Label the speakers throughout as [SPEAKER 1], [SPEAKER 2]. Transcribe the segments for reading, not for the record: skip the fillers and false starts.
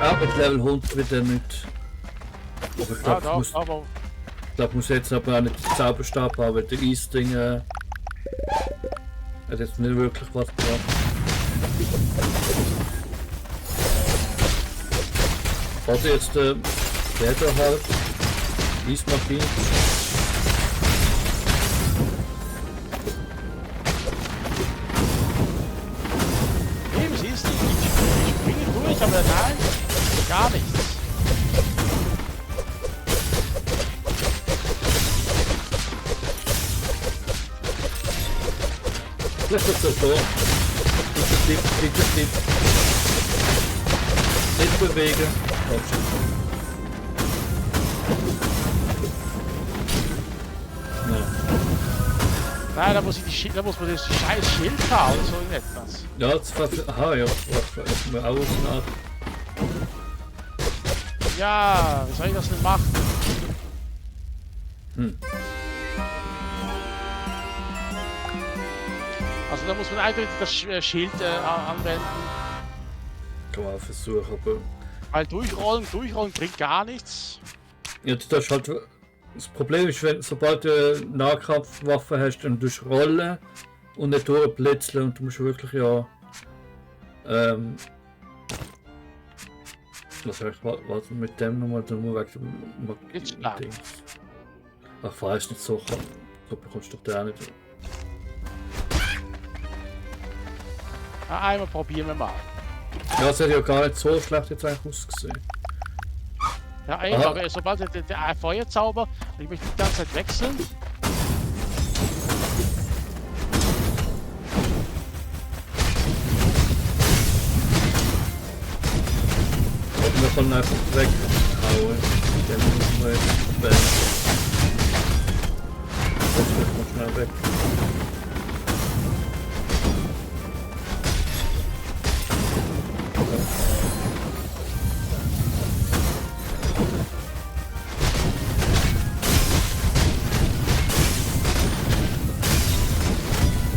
[SPEAKER 1] Ah, mit Level 100 wieder nicht. Aber ich glaube, ich muss jetzt aber auch nicht den Zauberstab haben, weil der Eisding hat jetzt nicht wirklich was gebracht. Also jetzt der halt, Eismagie.
[SPEAKER 2] Eben, siehst du, ich springe durch, aber nein, gar nichts.
[SPEAKER 1] Das ist so. Nicht bewegen.
[SPEAKER 2] Nein, da muss man das scheiß Schild haben oder so etwas.
[SPEAKER 1] Ja, das war für. Aha, ja, was mir auch nach.
[SPEAKER 2] Ja, wie soll ich das denn machen? Also da muss man eindeutig das Schild anwenden.
[SPEAKER 1] Kann man auch versuchen, aber.
[SPEAKER 2] Weil durchrollen bringt gar nichts.
[SPEAKER 1] Ja, das ist halt. Das Problem ist, sobald du eine Nahkampfwaffe hast, dann tust du rollen und nicht durchblitzeln und du musst wirklich ja. Was soll ich mit dem nochmal? Dann nur wegen
[SPEAKER 2] Jetzt
[SPEAKER 1] Dings. Ach, weiß nicht so. So bekommst du doch den auch nicht.
[SPEAKER 2] Einmal probieren wir mal.
[SPEAKER 1] Ja, es hat ja gar nicht so schlecht jetzt eigentlich ausgesehen.
[SPEAKER 2] Ja, eben, aber sobald der Feuerzauber, ich möchte die ganze Zeit wechseln.
[SPEAKER 1] Und wir können einfach weghauen. Dann müssen wir jetzt bam. Das wird mal schnell weg.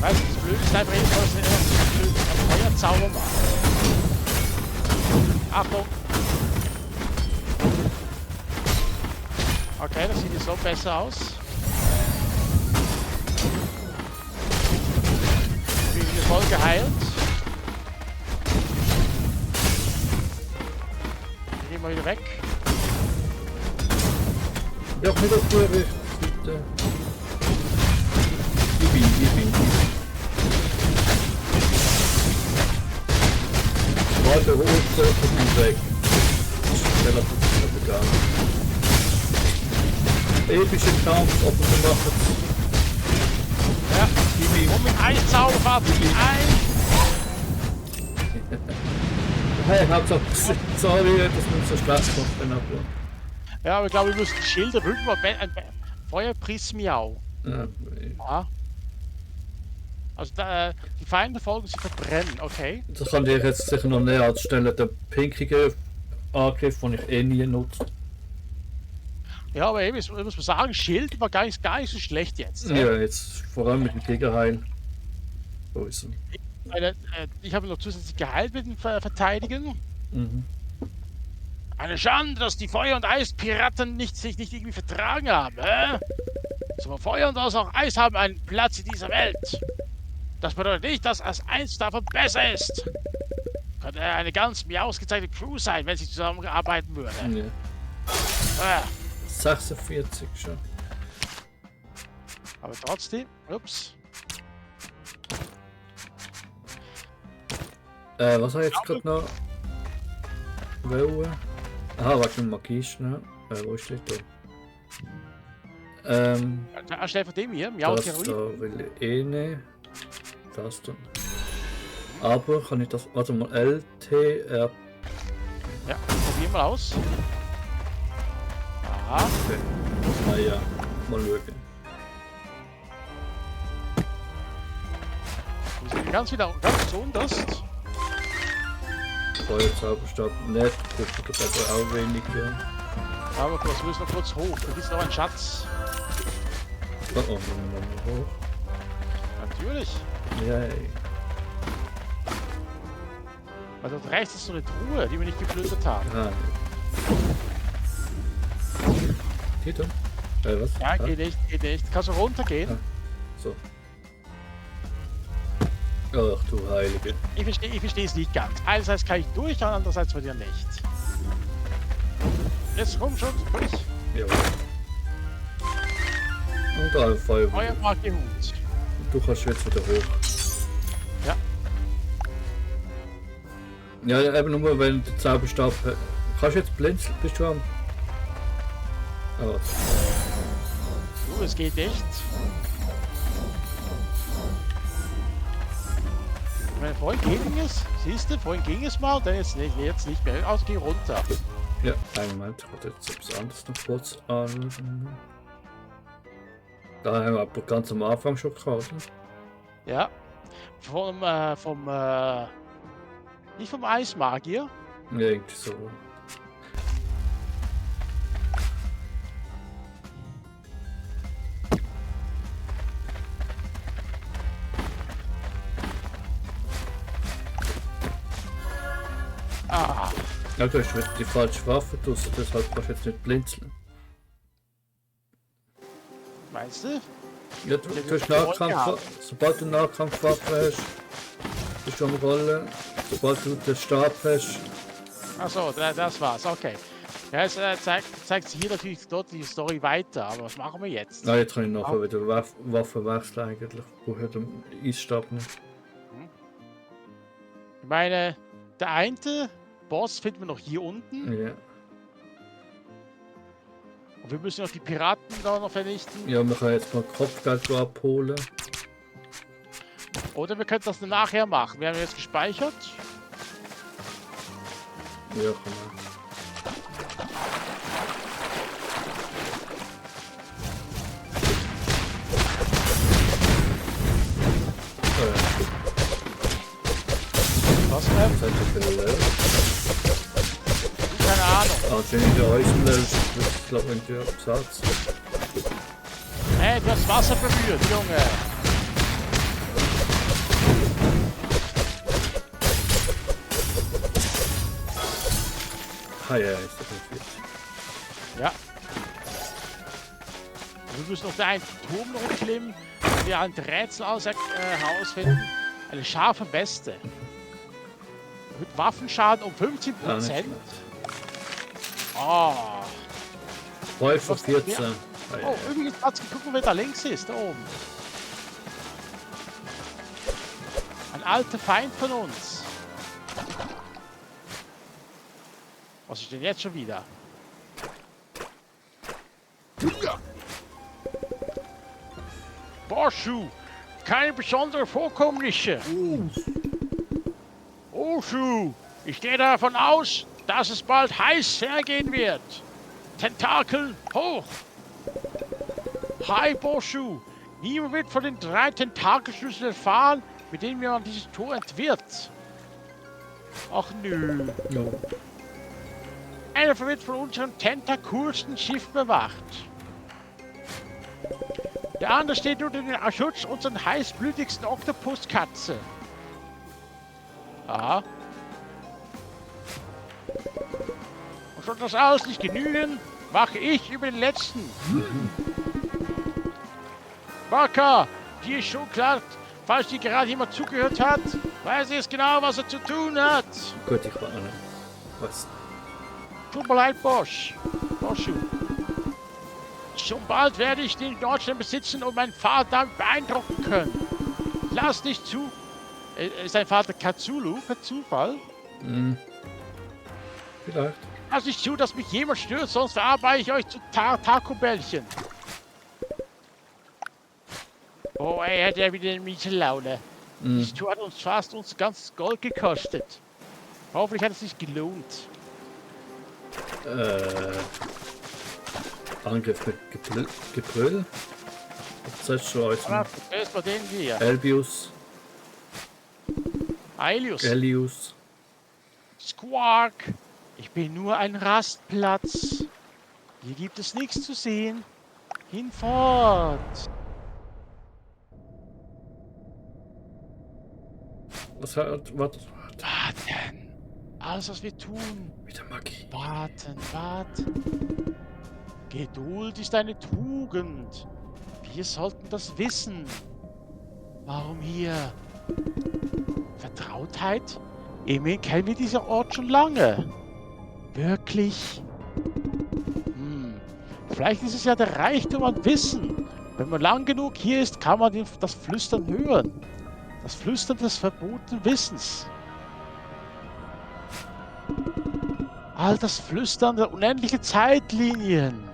[SPEAKER 2] Weißt du, das Blöde ist einfach eben, dass er Feuerzauber macht. Achtung! Okay, das sieht jetzt so besser aus. Ich bin wieder voll geheilt. Ich gehe mal wieder weg.
[SPEAKER 1] Ja, nicht auf die Richtung, bitte. Ich bin. Warte, hoch, und weg. Relativ egal. Epische Kampf, ob wir machen.
[SPEAKER 2] Ja, und mit einem Zauber ein.
[SPEAKER 1] Hey, Hauptsache, sorry, dass man so schlecht macht.
[SPEAKER 2] Ja, aber ich glaube, wir müssen die Schilder rücken, ein Feuerprismiau. Ja. Also die Feinde folgen, sie verbrennen, okay?
[SPEAKER 1] Das kann ich jetzt sicher noch näher anstellen, der pinkige Angriff, den ich eh nie nutze.
[SPEAKER 2] Ja, aber eben, muss man sagen, Schild war gar nicht so schlecht jetzt.
[SPEAKER 1] Ja, jetzt vor allem mit dem Gegenheil. Wo ist er?
[SPEAKER 2] Ich habe noch zusätzlich geheilt mit dem Verteidigen.
[SPEAKER 1] Mhm.
[SPEAKER 2] Eine Schande, dass die Feuer- und Eispiraten sich nicht irgendwie vertragen haben. Sowohl Feuer und als auch Eis haben einen Platz in dieser Welt. Das bedeutet nicht, dass eins davon besser ist. Könnte eine ganz mir ausgezeichnete Crew sein, wenn sie zusammenarbeiten würde.
[SPEAKER 1] Ja. 46 schon.
[SPEAKER 2] Aber trotzdem, ups.
[SPEAKER 1] Was habe ich jetzt gerade noch? Wollen? Aha, warte, Magie schnell. Wo steht der?
[SPEAKER 2] Anstelle von dem hier,
[SPEAKER 1] das da will ich eh nicht. Das dann. Aber kann ich das. Warte mal, LTR.
[SPEAKER 2] Ja, probieren wir aus. Aha.
[SPEAKER 1] Okay. Naja, mal schauen.
[SPEAKER 2] Wir sind ganz zu unterst.
[SPEAKER 1] Feuerzauberstab nicht, das ist aber auch weniger.
[SPEAKER 2] Aber kurz, wir müssen noch kurz hoch. Da ist noch ein Schatz.
[SPEAKER 1] Oh, hoch.
[SPEAKER 2] Natürlich.
[SPEAKER 1] Yay.
[SPEAKER 2] Weil dort rechts ist so eine Truhe, die wir nicht geplündert haben.
[SPEAKER 1] Ah, Tito? Was?
[SPEAKER 2] Ja, geht nicht, geht nicht. Kannst du runtergehen?
[SPEAKER 1] Ah. So. Ach du Heilige.
[SPEAKER 2] Ich verstehe es nicht ganz. Einerseits kann ich durch, und andererseits wieder nicht. Jetzt komm schon durch.
[SPEAKER 1] Ja. Und ein Feuer.
[SPEAKER 2] Feuer mag ihr Hut.
[SPEAKER 1] Du kannst jetzt wieder hoch.
[SPEAKER 2] Ja.
[SPEAKER 1] Ja, eben nur wenn der Zauberstab. Kannst du jetzt blinzeln? Bist du am. Ah,
[SPEAKER 2] Es geht nicht. Ich meine, vorhin ging es. Siehst du, vorhin ging es mal, dann jetzt nicht mehr. Also geh runter.
[SPEAKER 1] ja, einen Moment. Ich wollte jetzt etwas anderes noch kurz an. Da haben wir aber ganz am Anfang schon gehabt. Oder?
[SPEAKER 2] Ja. Nicht vom Eismagier.
[SPEAKER 1] Ja, irgendwie so.
[SPEAKER 2] Ah,
[SPEAKER 1] Ja, du hast wieder die falsche Waffe draussen, deshalb kannst du jetzt nicht blinzeln.
[SPEAKER 2] meinst du?
[SPEAKER 1] Ja, du hast Nahkampf, sobald du Nahkampfwaffe hast, bist du am Rollen. Sobald du den Stab hast,
[SPEAKER 2] Achso, das war's, okay. Ja, es zeigt sich hier natürlich dort die Story weiter, aber was machen wir jetzt?
[SPEAKER 1] nein, jetzt kann ich nachher wieder Waffe wechseln eigentlich. Ich brauche den Eisstab nicht.
[SPEAKER 2] Ich meine, der eine Boss finden wir noch hier unten
[SPEAKER 1] Ja.
[SPEAKER 2] und wir müssen noch die Piraten da noch vernichten.
[SPEAKER 1] Ja, wir können jetzt mal Kopfgeld abholen.
[SPEAKER 2] Oder wir können das dann nachher machen. Wir haben jetzt gespeichert.
[SPEAKER 1] Ja, kann man.
[SPEAKER 2] Was,
[SPEAKER 1] Das hat ja viel Level.
[SPEAKER 2] Keine Ahnung.
[SPEAKER 1] Also in der Eisen-Level ist ich glaube in der Absatz.
[SPEAKER 2] Hey, du hast Wasser berührt, Junge.
[SPEAKER 1] Ah ja, ist das nicht wichtig.
[SPEAKER 2] Ja. Wir müssen auf den einen Turm noch klimmen und wir ein Rätsel herausfinden. Eine scharfe Weste. Mit Waffenschaden um 15%.
[SPEAKER 1] Ah, nicht schlecht.
[SPEAKER 2] Oh.
[SPEAKER 1] Räufer 14. Ah, ja.
[SPEAKER 2] Oh, übrigens, gucken, wer da links ist, da oben. Ein alter Feind von uns. Was ist denn jetzt schon wieder? Boschu, keine besondere Vorkommnisse. Oshu, ich gehe davon aus, dass es bald heiß hergehen wird. Tentakel hoch. Hi Boschu, niemand wird von den 3 Tentakelschlüsseln erfahren, mit denen man dieses Tor entwirrt. Ach nö.
[SPEAKER 1] Jo.
[SPEAKER 2] Einer wird von unserem tentakulsten Schiff bewacht. Der andere steht unter dem Schutz unserer heißblütigsten Oktopuskatze. Aha. Und soll das alles nicht genügen, mache ich über den letzten. Baka, dir ist schon klar, falls dir gerade jemand zugehört hat, weiß er jetzt genau, was er zu tun hat.
[SPEAKER 1] Gut, ich war was?
[SPEAKER 2] Tut mir leid, Bosch. Boschu. Schon bald werde ich den Deutschland besitzen und meinen Vater damit beeindrucken können. Lass nicht zu. Ist sein Vater Katsulu per Zufall?
[SPEAKER 1] Hm. Vielleicht.
[SPEAKER 2] Lass nicht zu, dass mich jemand stört, sonst verarbeite ich euch zu Taco-Bällchen. Oh, er hat ja wieder eine miese Laune. Das Tour hat uns fast uns ganzes Gold gekostet. Hoffentlich hat es sich gelohnt.
[SPEAKER 1] Angriff mit Gebrüll. Das heißt schon alles.
[SPEAKER 2] Aber erst mal den hier.
[SPEAKER 1] Elbius.
[SPEAKER 2] Aelius.
[SPEAKER 1] Elius.
[SPEAKER 2] Squark. Ich bin nur ein Rastplatz. Hier gibt es nichts zu sehen. Hinfort.
[SPEAKER 1] Was hat. Was?
[SPEAKER 2] Warten. Alles, was wir tun.
[SPEAKER 1] Wieder Magie.
[SPEAKER 2] Warten, warten. Geduld ist eine Tugend. Wir sollten das wissen. Warum hier? Vertrautheit? Immerhin kennen wir diesen Ort schon lange. Wirklich? Vielleicht ist es ja der Reichtum an Wissen. Wenn man lang genug hier ist, kann man das Flüstern hören. Das Flüstern des verbotenen Wissens. All das Flüstern der unendlichen Zeitlinien.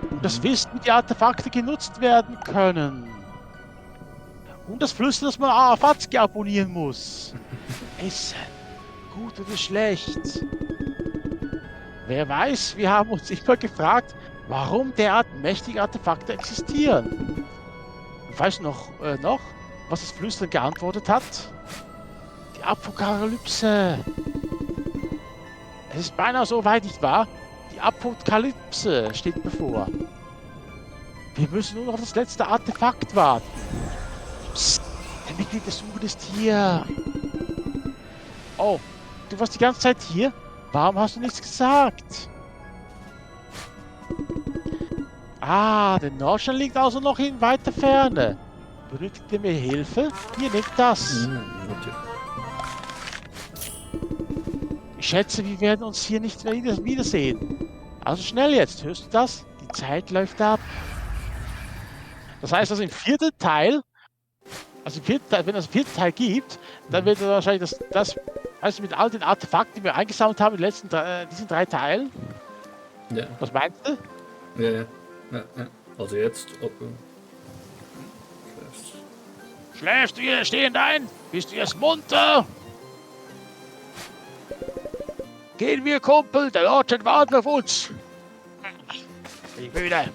[SPEAKER 2] Und das Wissen, wie die Artefakte genutzt werden können. Und das Flüstern, dass man Afatski abonnieren muss. Essen. Gut oder schlecht. Wer weiß, wir haben uns immer gefragt, warum derart mächtige Artefakte existieren. Weißt du noch, was das Flüstern geantwortet hat? Die Apokalypse. Es ist beinahe so weit, nicht wahr? Die Apokalypse steht bevor. Wir müssen nur noch auf das letzte Artefakt warten. Psst, der Mitglied des Suchen ist hier. Oh, du warst die ganze Zeit hier? Warum hast du nichts gesagt? Ah, der Nordstern liegt also noch in weiter Ferne. Benötigt ihr mir Hilfe? Hier, nehmt das. Ich schätze, wir werden uns hier nicht mehr wiedersehen. Also schnell jetzt, hörst du das? Die Zeit läuft ab. Das heißt, also im vierten Teil, wenn es einen vierten Teil gibt, dann wird wahrscheinlich das also mit all den Artefakten, die wir eingesammelt haben in den letzten diesen 3 Teilen.
[SPEAKER 1] Ja.
[SPEAKER 2] Was meinst du?
[SPEAKER 1] Ja. Also jetzt.
[SPEAKER 2] Schläfst du hier stehend ein? Bist du jetzt munter? Gehen wir, Kumpel, der Ort wartet auf uns. Ich bin wieder.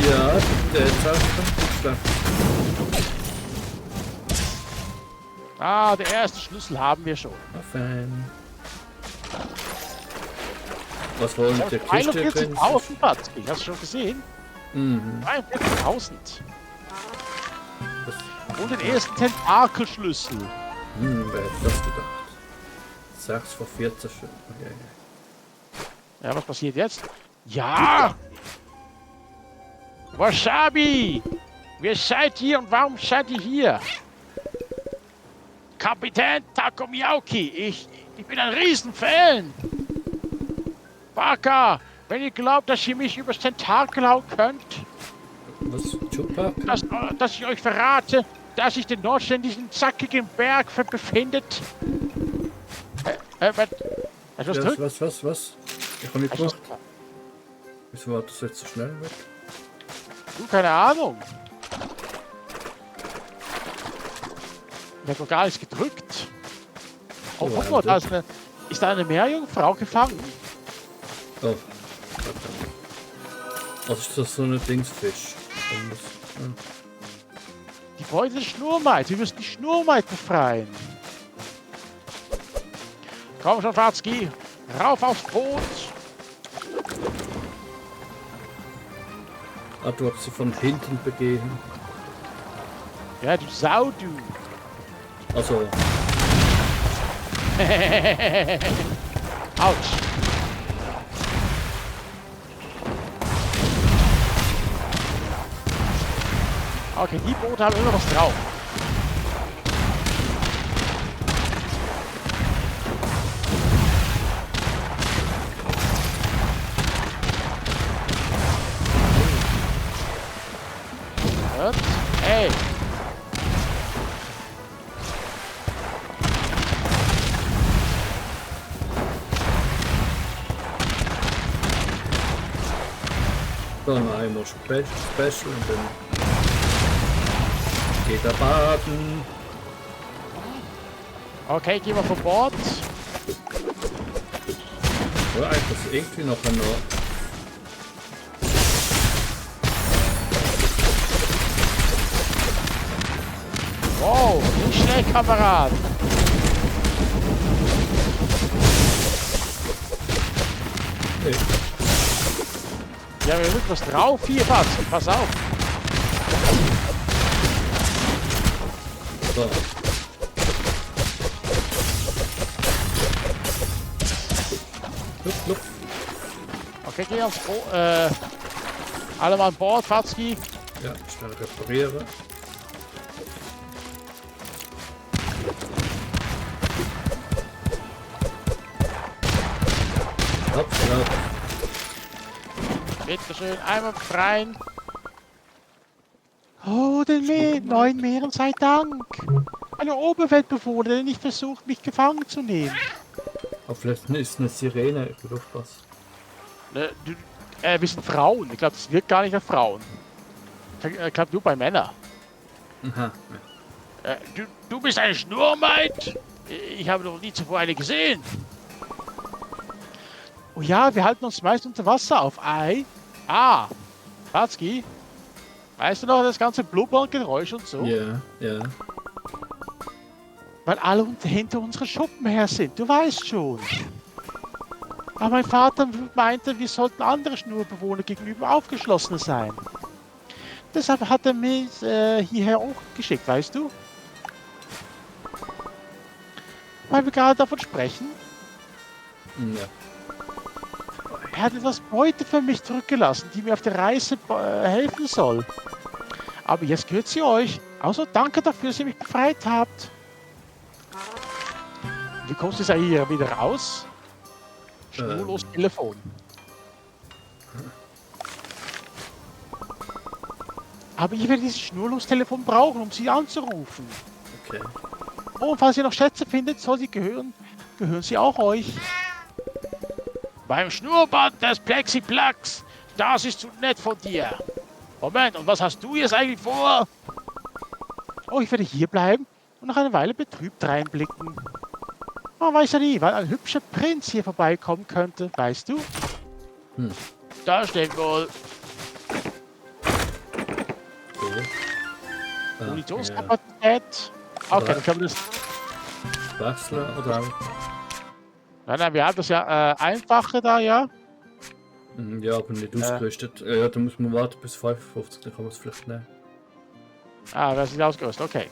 [SPEAKER 1] Ja, der Zeit.
[SPEAKER 2] Ah, der erste Schlüssel haben wir schon.
[SPEAKER 1] Fan. Was wollen der Kiste?
[SPEAKER 2] 41.000 Batzki, hast du schon gesehen? 43.000. Und den ersten Tentakelschlüssel.
[SPEAKER 1] Wer hätte das gedacht? 6 vor 14 Stunden. Okay.
[SPEAKER 2] Ja, was passiert jetzt? Ja! Wasabi! Wer seid ihr und warum seid ihr hier? Kapitän Takomiauki, ich bin ein Riesenfan! Baka, wenn ihr glaubt, dass ihr mich übers Tentakel hauen könnt,
[SPEAKER 1] Was? Chewbacca?
[SPEAKER 2] dass ich euch verrate, dass sich der Nordstern in diesem zackigen Berg befindet.
[SPEAKER 1] Was? Ich hab nicht gemacht. Wieso war das jetzt so schnell weg?
[SPEAKER 2] Du, keine Ahnung. Ich hab noch gar nichts gedrückt. Oh, guck mal, da ist da eine Meerjungfrau gefangen.
[SPEAKER 1] Oh. Also ist das so eine Dingsfisch.
[SPEAKER 2] Die Beute ist Schnurrmaid. Wir müssen die Schnurrmaid befreien. Komm schon, Fatzki. Rauf aufs Boot.
[SPEAKER 1] Ah, du hast sie von hinten begeben.
[SPEAKER 2] Ja, du Sau, du.
[SPEAKER 1] Also.
[SPEAKER 2] Autsch. Okay, die Boote haben immer was drauf. Und, hey.
[SPEAKER 1] Dann einmal Special und dann geht er baden.
[SPEAKER 2] Okay, gehen wir von Bord.
[SPEAKER 1] Ja, das ist irgendwie noch ein
[SPEAKER 2] Nicht schlecht, Kamerad.
[SPEAKER 1] Hey.
[SPEAKER 2] Ja, wir müssen was drauf hier, pass auf.
[SPEAKER 1] So. Lup.
[SPEAKER 2] Okay, geh aufs Boot. Alle mal an Bord, Fatski.
[SPEAKER 1] Ja, schnell reparieren. Hopp.
[SPEAKER 2] Bitte schön, einmal rein. Oh, neuen Meeren sei Dank. Eine Oberweltbewohner, der nicht versucht, mich gefangen zu nehmen.
[SPEAKER 1] Aber vielleicht ist eine Sirene, ich will aufpassen.
[SPEAKER 2] Wir sind Frauen. Ich glaube, es wirkt gar nicht nach Frauen. Ich glaube, nur bei Männern.
[SPEAKER 1] Aha.
[SPEAKER 2] Du bist eine Schnurrmaid? Ich habe noch nie zuvor eine gesehen. Oh ja, wir halten uns meist unter Wasser auf. Fatski? Weißt du noch das ganze Blubbern-Geräusch und so?
[SPEAKER 1] Ja.
[SPEAKER 2] Weil alle hinter unseren Schuppen her sind, du weißt schon. Aber mein Vater meinte, wir sollten andere Schnurbewohner gegenüber aufgeschlossener sein. Deshalb hat er mich hierher auch geschickt, weißt du? Weil wir gerade davon sprechen.
[SPEAKER 1] Ja.
[SPEAKER 2] Er hat etwas Beute für mich zurückgelassen, die mir auf der Reise helfen soll. Aber jetzt gehört sie euch. Also danke dafür, dass ihr mich befreit habt. Wie kommst du hier wieder raus? Schnurlos Telefon. Aber ich werde dieses schnurlos Telefon brauchen, um sie anzurufen.
[SPEAKER 1] Okay.
[SPEAKER 2] Oh, und falls ihr noch Schätze findet, gehören sie auch euch. Beim Schnurrband des Plexiplax. Das ist zu nett von dir. Moment, und was hast du jetzt eigentlich vor? Oh, ich werde hier bleiben und nach einer Weile betrübt reinblicken. Man weiß ja nie, weil ein hübscher Prinz hier vorbeikommen könnte, weißt du? Da steht wohl. Munitionskapazität. Okay, dann können wir das.
[SPEAKER 1] Wechseln oder auch?
[SPEAKER 2] Nein, wir haben das ja einfacher da, ja.
[SPEAKER 1] Ja, aber nicht ausgerüstet. Ja, da muss man warten bis 55, dann kann man es vielleicht nehmen.
[SPEAKER 2] Ah, das ist ausgerüstet, okay.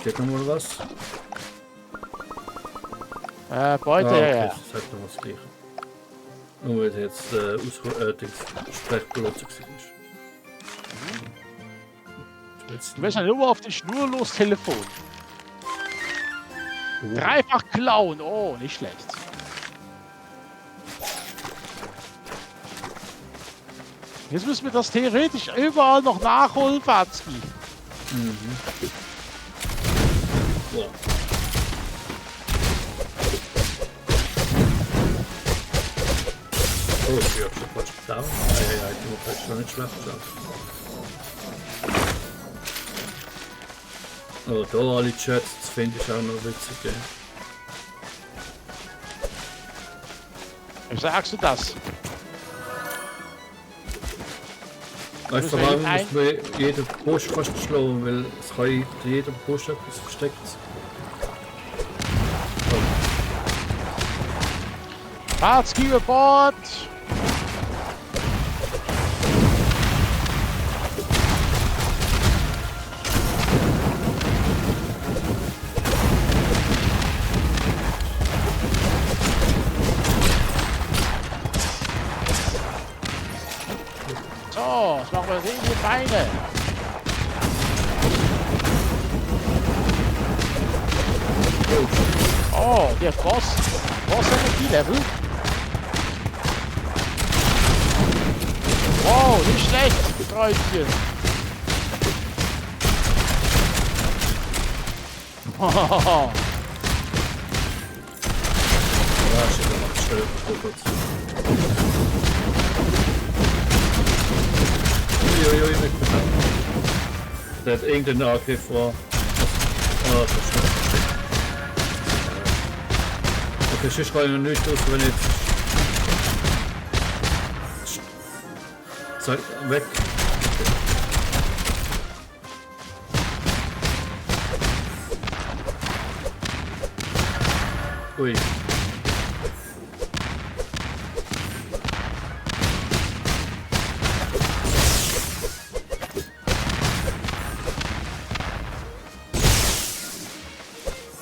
[SPEAKER 1] Geht noch mal was?
[SPEAKER 2] Beute,
[SPEAKER 1] okay,
[SPEAKER 2] ja.
[SPEAKER 1] Das ist halt noch was gleiche. Nur weil jetzt Sprechbelotzung ist.
[SPEAKER 2] Du bist ja nur auf den schnurlos Telefon. Dreifach klauen, oh, nicht schlecht. Jetzt müssen wir das theoretisch überall noch nachholen, Fatski.
[SPEAKER 1] Boah. Oh, ich hab schon fast down. Ja, die Mutter ist schon nicht schlecht da. Oh, da alle Chats, das finde ich auch noch witzig, gell?
[SPEAKER 2] Wie sagst du das?
[SPEAKER 1] Vor allem muss man jeden Busch fast schlagen, weil es kann in jedem Busch etwas versteckt sein.
[SPEAKER 2] Fatski über Bord! So, jetzt machen wir die Beine. Oh, der Boss Energielevel. Wow, nicht schlecht, Freundchen.
[SPEAKER 1] Ja, shit, der macht schnell kurz. Uiuiui, weggefahren. Der hat irgendeinen Angriff vor. Oh, das ist schlecht. Okay, sonst kann ich noch nicht aus, wenn jetzt. Zeig weg. Ui.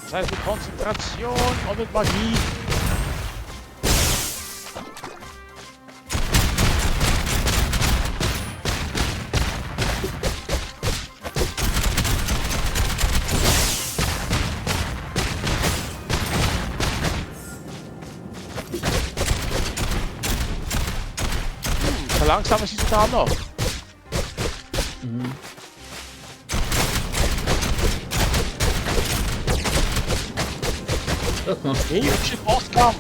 [SPEAKER 2] Das heißt mit Konzentration und mit Magie. Langsam ist es da noch.
[SPEAKER 1] Mhm. Das macht
[SPEAKER 2] Hübsche Bosskampf.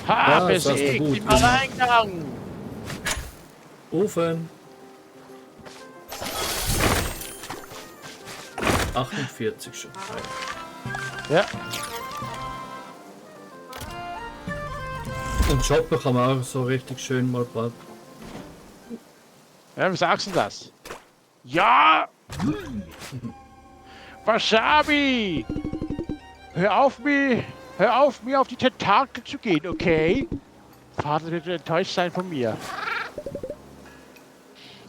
[SPEAKER 2] Ha,
[SPEAKER 1] Ja, das hast du
[SPEAKER 2] besiegt
[SPEAKER 1] gut
[SPEAKER 2] im Alleingang.
[SPEAKER 1] Ofen. 48 schon.
[SPEAKER 2] Ja.
[SPEAKER 1] Und shoppen kann man auch so richtig schön mal bald.
[SPEAKER 2] Ja, wie sagst du das? Ja! Wasabi! Hör auf, mir auf die Tentakel zu gehen, okay? Vater wird enttäuscht sein von mir.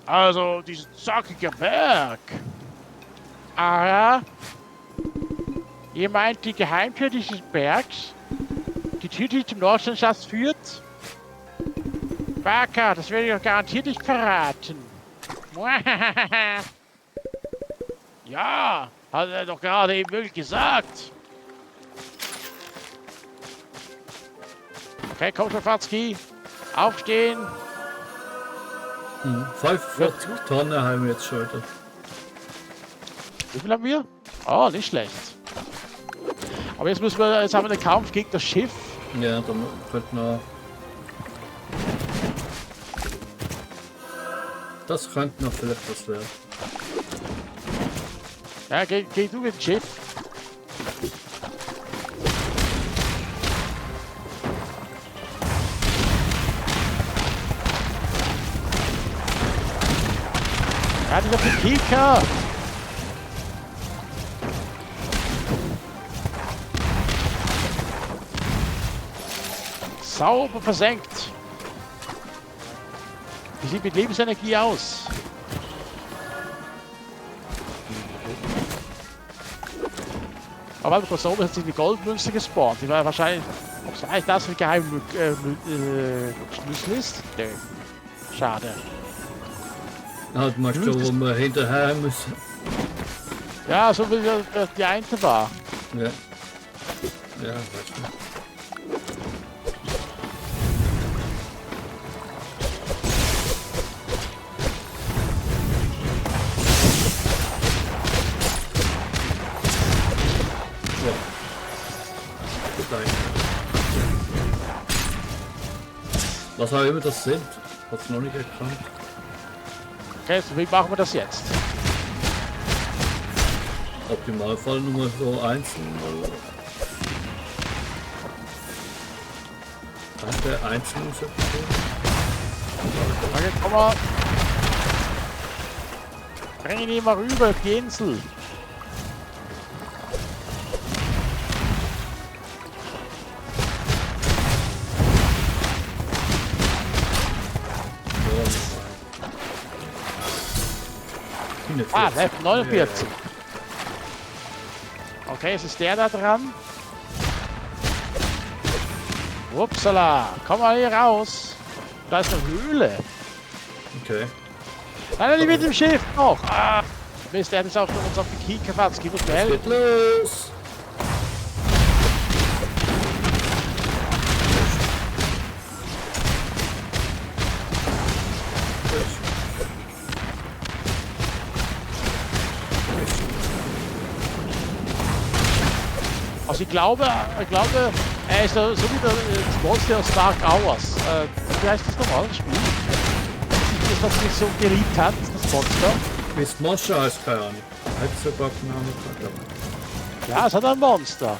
[SPEAKER 2] Also, dieses zackige Werk. Ah ja? Ihr meint die Geheimtür dieses Bergs? Die Tür, die zum Nordsternschatz führt? Baka, das werde ich doch garantiert nicht verraten. Ja, hat er doch gerade eben wirklich gesagt. Okay, komm schon, Fatzki. Aufstehen.
[SPEAKER 1] 45 Tonnen haben wir jetzt schon wieder.
[SPEAKER 2] Wie viel haben wir? Oh, nicht schlecht. Aber jetzt haben wir den Kampf gegen das Schiff.
[SPEAKER 1] Ja, dann könnte noch. Das könnte noch vielleicht was werden.
[SPEAKER 2] Ja, geh du mit dem Schiff. Ja, dieser Kika. Sauber versenkt. Wie sieht mit Lebensenergie aus? Aber kurz da oben hat sich eine Goldmünze gespawnt. Die war wahrscheinlich. Ob es eigentlich das für ein geheimer Schlüssel ist? Nö. Schade.
[SPEAKER 1] Halt mal schon, wo wir hinterher müssen.
[SPEAKER 2] Ja, so wie die eine war.
[SPEAKER 1] Ja. Ja, weißt du. Ja. Nein. Was auch immer das sind, hat's noch nicht erkannt.
[SPEAKER 2] Okay, so wie machen wir das jetzt?
[SPEAKER 1] Optimalfall nur so einzeln. Der einzelnen Sektion.
[SPEAKER 2] Okay, komm mal. Bring ihn mal rüber, die Insel. Ah, Level 49. Okay, es ist der da dran. Upsala, komm mal hier raus. Da ist eine Höhle.
[SPEAKER 1] Okay.
[SPEAKER 2] Nein, die mit dem Schiff noch. Ah, Mist, der hat jetzt auch uns auf die Kika gefahren. Gib uns mir helfen.
[SPEAKER 1] Geht los!
[SPEAKER 2] Also ich glaube, er ist so wie das Monster aus Dark Hours. Wie heißt das nochmal, das Spiel? Das, was mich so geliebt hat, das Monster.
[SPEAKER 1] Bis Moscha heißt keine Ahnung. Hat so Backname gehabt.
[SPEAKER 2] Ja, es hat ein Monster.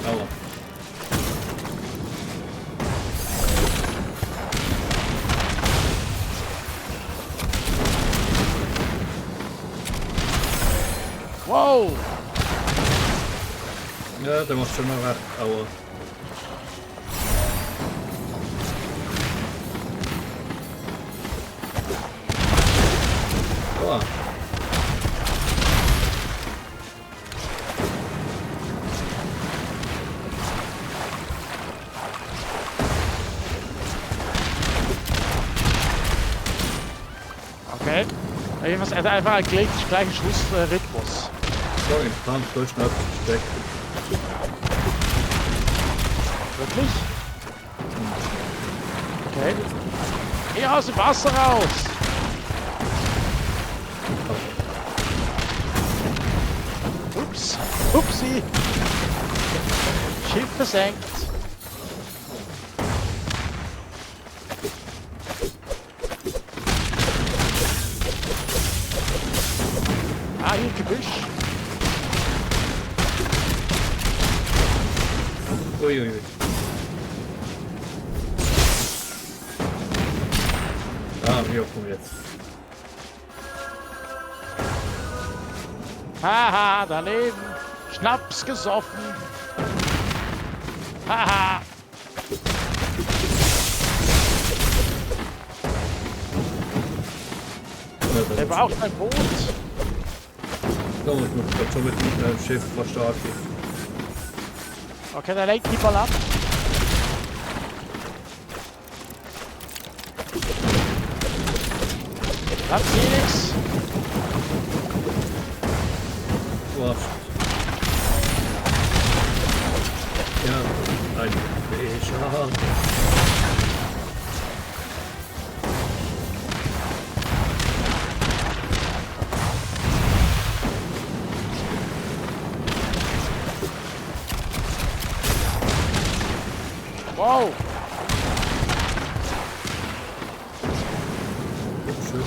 [SPEAKER 1] Aber.
[SPEAKER 2] Wow!
[SPEAKER 1] Ja, der macht schon noch recht Aua. Oh.
[SPEAKER 2] Okay. Jedenfalls hat er einfach einen gleichen Schussrhythmus.
[SPEAKER 1] So, im Kampf so schnell weg.
[SPEAKER 2] Wirklich? Okay. Hier aus dem Wasser raus! Ups! Upsi! Schiff versenkt! Ah, hier Gebüsch!
[SPEAKER 1] Uiuiui. Ah, hier komm jetzt.
[SPEAKER 2] Haha, daneben! Schnaps gesoffen! Haha!
[SPEAKER 1] Ja,
[SPEAKER 2] Der braucht ein Boot!
[SPEAKER 1] da muss man grad schon mit dem Schiff verstärken.
[SPEAKER 2] Okay, der lenkt die mal ab. Hat Felix.
[SPEAKER 1] Wow. Ja, ein Fischer.
[SPEAKER 2] Wow.
[SPEAKER 1] Tschüss.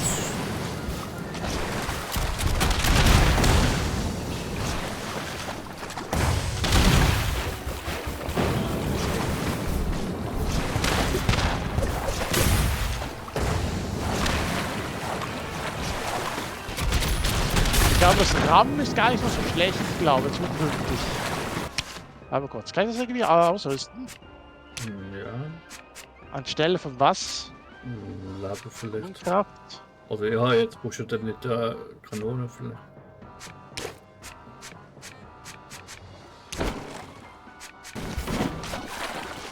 [SPEAKER 2] Ich glaube, das Rammen ist gar nicht so schlecht, ich glaube, zukünftig. Aber kurz, kann ich das irgendwie ausrüsten?
[SPEAKER 1] Ja.
[SPEAKER 2] Anstelle von was?
[SPEAKER 1] Lava vielleicht.
[SPEAKER 2] Windkraft?
[SPEAKER 1] Also ja, jetzt brauchst du dann nicht Kanone vielleicht.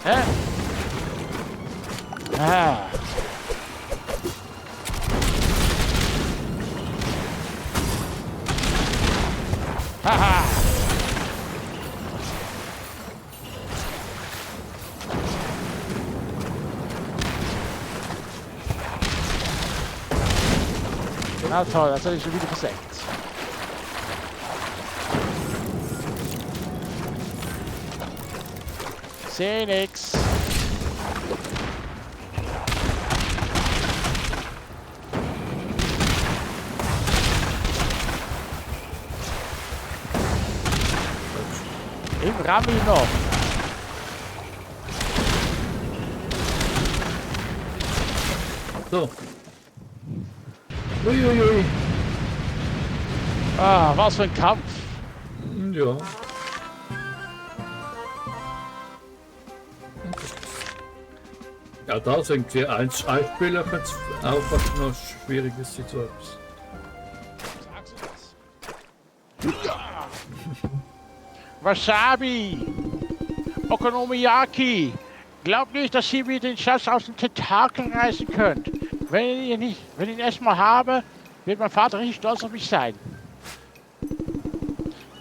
[SPEAKER 2] Hä? Ah. Haha! Na toll, das habe ich schon wieder versenkt. Seh nix. Im Rammi noch.
[SPEAKER 1] So. Uiuiui.
[SPEAKER 2] Ah, was für ein Kampf.
[SPEAKER 1] Ja. Ja, da sind wir ein Spieler jetzt auch was noch schwieriges Situation.
[SPEAKER 2] Sagst du das? Wasabi! Okonomiyaki! Glaubt nicht, dass ihr mir den Schatz aus den Tentakeln reißen könnt. Wenn ich ihn erstmal habe, wird mein Vater richtig stolz auf mich sein.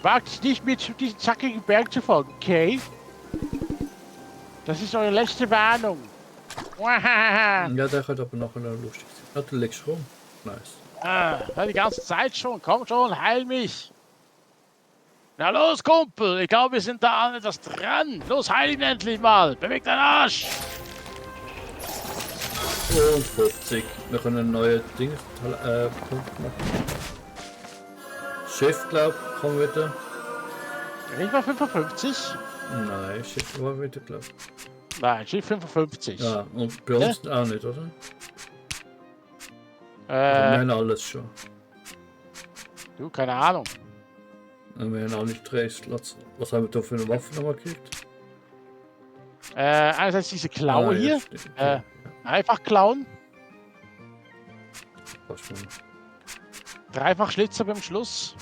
[SPEAKER 2] Wagt es nicht, mir zu diesem zackigen Berg zu folgen, okay? Das ist eure letzte Warnung.
[SPEAKER 1] Ja, der hat aber noch lustig. Ja, du legst rum. Nice.
[SPEAKER 2] Ah, die ganze Zeit schon. Komm schon, heil mich. Na los, Kumpel. Ich glaube, wir sind da an etwas dran. Los, heil ihn endlich mal. Beweg deinen Arsch.
[SPEAKER 1] Und 50. Wir können neue Dinge Punkt machen. Schiff, glaub ich, kommen wieder.
[SPEAKER 2] Ich war 55.
[SPEAKER 1] Nein, Schiff war wieder, glaub ich.
[SPEAKER 2] Nein, Schiff 55.
[SPEAKER 1] Ja, und bei uns auch nicht, oder? Wir haben alles schon.
[SPEAKER 2] Du, keine Ahnung.
[SPEAKER 1] Wir haben auch nicht Drehplatz. Was haben wir da für eine Waffe nochmal gekriegt?
[SPEAKER 2] Einerseits diese Klaue
[SPEAKER 1] ja,
[SPEAKER 2] hier.
[SPEAKER 1] stimmt, ja.
[SPEAKER 2] Einfach klauen.
[SPEAKER 1] Passt schon.
[SPEAKER 2] Dreifach Schlitzer beim Schluss.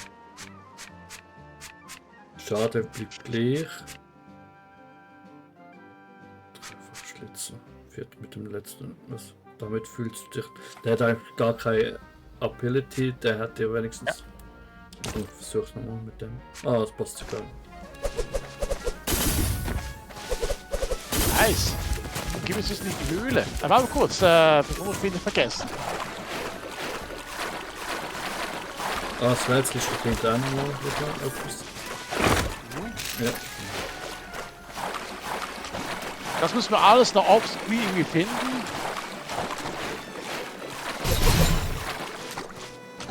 [SPEAKER 1] Schade, bleibt gleich. Dreifach Schlitzer. Viert mit dem letzten. Was? Damit fühlst du dich. Der hat eigentlich gar keine Ability, der hat ja wenigstens. Ja. Ich versuch's nochmal mit dem. Ah, das passt sogar.
[SPEAKER 2] Nice. Gib uns jetzt nicht die Höhle. Aber kurz, bevor wir es wieder vergessen.
[SPEAKER 1] Ah, das Rätsel ist verdient auch nochmal etwas. Ja.
[SPEAKER 2] Das müssen wir alles noch offscreen irgendwie finden.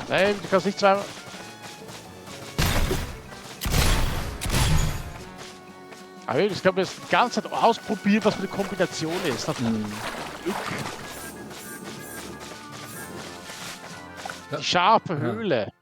[SPEAKER 2] Nein, du kannst nicht zweimal. Aber ich glaube, jetzt die ganze Zeit ausprobieren, was für eine Kombination ist. Die scharfe Höhle.